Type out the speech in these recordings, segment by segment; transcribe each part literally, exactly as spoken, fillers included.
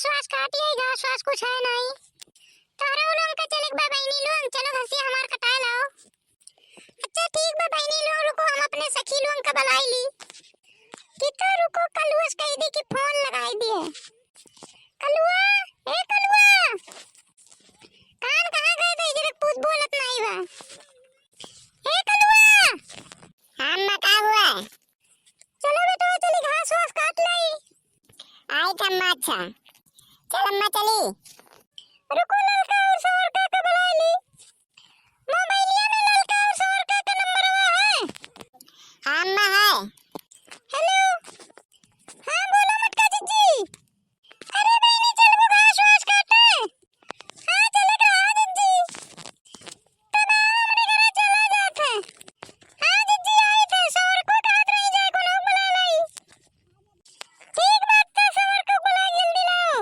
घास वास काटी है, घास वास कुछ है नहीं। तोहरे लोगन का चले के बा बहिनी लोग, चलो घसिया हमार कटाए लाओ। अच्छा ठीक बा बहिनी लोग, रुको हम अपने सखी लोगन का बुलाई ली। कि तो रुको, कलुआ से कह दी कि फोन लगाई दिए। कलुआ, ए कलुआ, कान कहाँ गए? तो इधर पूत बोलत नहीं बा। ए कलुआ। हाँ अम्मा, का हुआ? चलो बेटा, चली घास वास काट लाई। आई था अम्मा, अच्छा। चल अम्मा, चली। रुको, ललका और सवरका का बुला ली। मोबाइलिया में ललका और सवरका का नंबरवा है? हाँ अम्मा, है। हेलो। हाँ, बोलो मोटका जिज्जी। अरे बहिनी, चलबू घास वास काटे? हाँ, चले के, हाँ जिज्जी। तब आओ, हमरे घरे चला जात है। हाँ जिज्जी, आई थे, सवरको कहत रही जाए, कोनो बुला लाई। ठीक बात, तो सवरको बुला, जल्दी लाओ।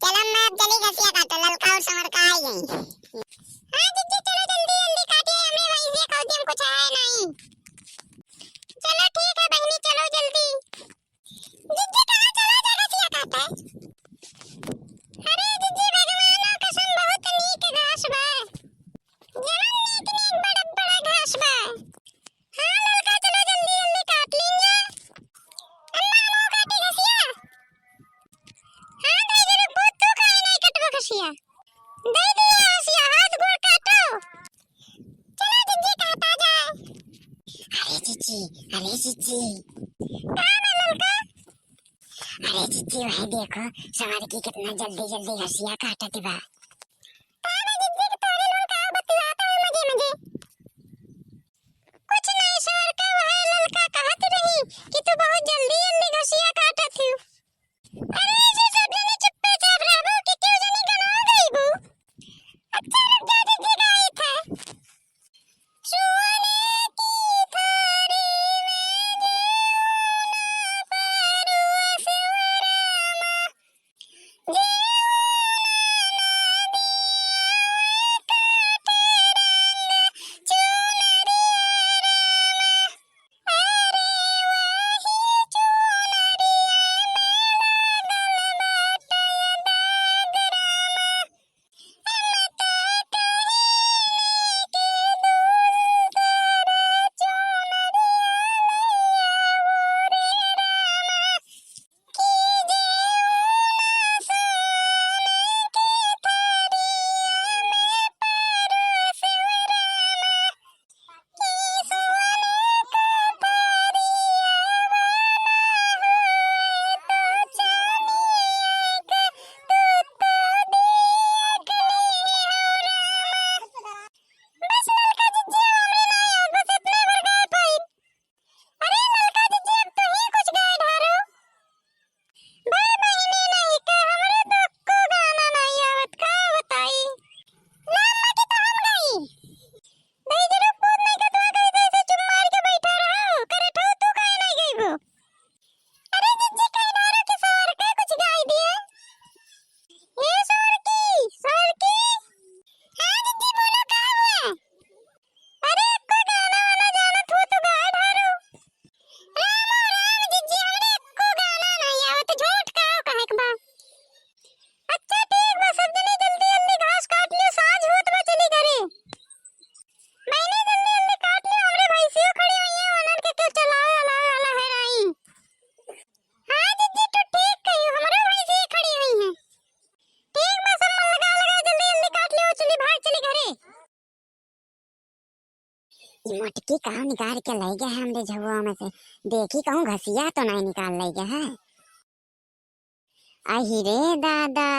चलो अम्मा, अब चली घसिया काटो, ललका और सवरका आई गई। हाँ जिज्जी, चलो जल्दी जल्दी काटिए, हमरे वहीं से खाओ, हम कुछ है नहीं। चलो ठीक है बहिनी, चलो जल्दी। जिज्जी, कहाँ चला जा घसिया काटे? अरे जिज्जी, भगवानो कसम, बहुत नीक घास बा। जवन नीक नीक बड़ा बड़ा घास बा। हाँ ललका, चलो जल्दी जल्दी काट लीन जा। अम्मा, हमहू काटी घसिया। हाँ दे दे, रुक, तू काहे नहीं कटबो घसिया? दे दे घसिया, हाथ गोड़ काटो। चलो जिज्जी, काटा जाए। अरे जिज्जी, अरे जिज्जी। का बा ललका? अरे जिज्जी, वही देखो, सवरकी कितना जल्दी जल्दी घसिया काटत बा। का बा जिज्जी, कि तोहरे लोग का बतियात है मजे मजे? कुछ नहीं सवरका, वही ललका कहत रही कि तू बहुत जल्दी जल्दी घसिया काटत हू। अरे, ऐसे सब जने चुप्पे चाप रहबो कि केहू जनी गाना गइबू? अच्छा, रुक जा, रुक जा, गाई था। सोने की थारी में जेवना परोस रामा, जेवना ना दिया वे काटे रंग चुनरिया रामा। बस ललका जिज्जी, अब हमरे नाई आवत, बस इतने भर गाय पाइब। अरे ललका जिज्जी, अब तू ही कुछ गाय ढारो। बे बहिनी नहीं के, हमरे तो एको गाना नहीं आवत, का बताई? ना अम्मा के तो हम गाई। दई जरूर पूत नहीं के, तू कहीं जैसे चुप मार के बैठा रहो, करे ठो तू काहे नहीं गईबो? अरे जिज्जी, कहीं ढारो के सवरका कुछ गाई दिए। ए सवरकी, सवरकी। हाँ जिज्जी, बोलो का हुआ? अरे एको गाना वाना जानत हो तो गाय ढारो। राम ओ राम जिज्जी, हमरे एको गाना नहीं आवत, झूठ का कहे के बा। अच्छा ठीक बा, सब जने जल्दी जल्दी घास काट लियो, साँझ होत बा, चली घरे। बहिनी जल्दी जल्दी काट लियो, हमरे भैंसियो खड़ी हुई है, उन्हन के क्यों चलावे वाला वाला है नहीं। हाँ जिज्जी, तू ठीक कही, हमरो भैंसियो खड़ी हुई है। ठीक बा, सब मन लगा लगा जल्दी जल्दी काट लियो, चली भाग चली घरे। ई मोटकी का निकाल के लइ गए है हमरे झउआ में से। देखी कहूँ घसिया तो नहीं निकाल लइ गए है। अहि रे दादा,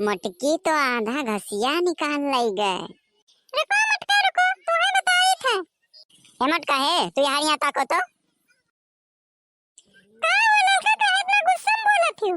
मोटकी तो आधा घसिया निकाल लइ गए। रुको मोटका रुको, तुम्हें बताई थे। ए मोटका हे, तू यहाँ, यहाँ ताको तो। का हो लड़का, काहे इतना गुस्सा में बोलत हो?